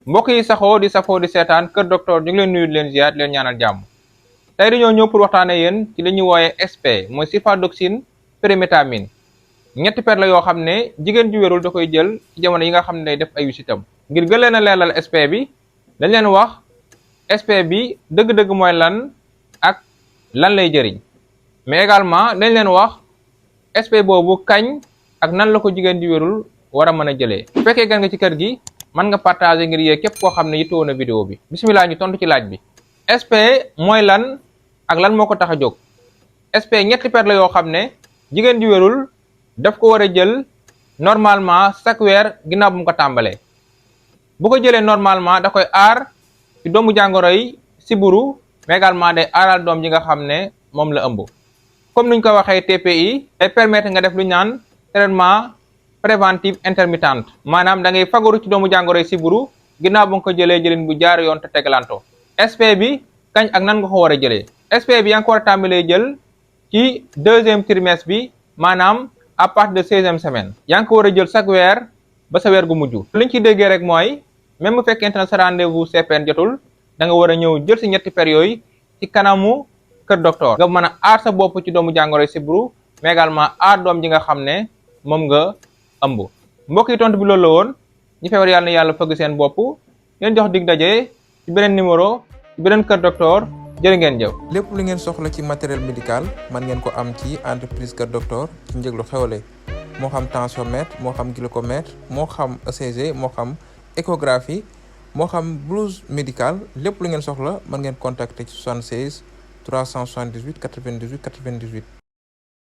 mbokk yi safoo di seetaan Kër Docteur ñu ngi leen nuyu leen ziar leen ñaanal jàmm. tey dañoo ñëw pour waxtaanee yéen ci li ñuy wooyee SP mooy sulfadoxine pyrimétamine. ñetti per la yoo xam ne jigéen ju wérul da koy jël ci jamono yi nga xam ne day def ay wisitam. ngir gën leen a leeralal SP bi dañ leen wax SP bi dëgg-dëgg mooy lan ak lan lay jëriñ, mais également dañ leen wax SP boobu kañ ak nan la ko jigéen ju wérul war a mën a jëlee. bu fekkee gan nga ci kër gi mën nga partager ngir yee képp koo xam ne yittewoo na vidéo bi. bismillah ñu tontu ci laaj bi. SP mooy lan ak lan moo ko tax a jóg. SP ñetti per la yoo xam ne jigéen ju wérul daf ko war a jël normalement chaque weer ginnaaw bu mu ko tàmbalee. bu ko jëlee normalement da koy aar ci doomu jàngoro yi siburu, mais également day aaral doom ji nga xam ne moom la ëmb. comme niñ ko waxee TPI day permettre nga def lu ñu naan traitement préventif intermittent, maanaam da ngay fagaru ci doomu jàngoro yi siburu ginnaaw bu nga ko jëlee jëlin bu jaar yoon te tegalanto. SP bi kañ ak nan nga ko war a jëlee. SP bi yaa ngi ko war a tàmbalee jël ci 2e trimestre bi, maanaam à partir de 16e semaine. yaa ngi ko war a jël chaque weer ba sa weer gu mujj. liñ ci déggee rek mooy même bu fekkente ne sa rendez-vous CPN jotul da nga war a ñëw jël si ñetti per yooyu ci kanamu Kër Docteur nga mën a aar sa bopp ci doomu jàngoro sibru, mais également aar doom ji nga xam ne moom nga ëmb. mbokk yi tontu bi loolu la woon. ñi feebar yàlla na yàlla fëgg seen bopp. leen jox dig daje ci beneen numéro ci beneen Kër Docteur. jërë ngeen jëf. lépp lu ngeen soxla ci matériel médical man ngeen ko am ci entreprise Kër Docteur ci njëg lu xewle moo xam tensiomètre moo xam glucomètre moo xam ECG moo xam échographie moo xam blouse médicale lépp lu ngeen soxla man ngeen contacter ci 76 378 98 98.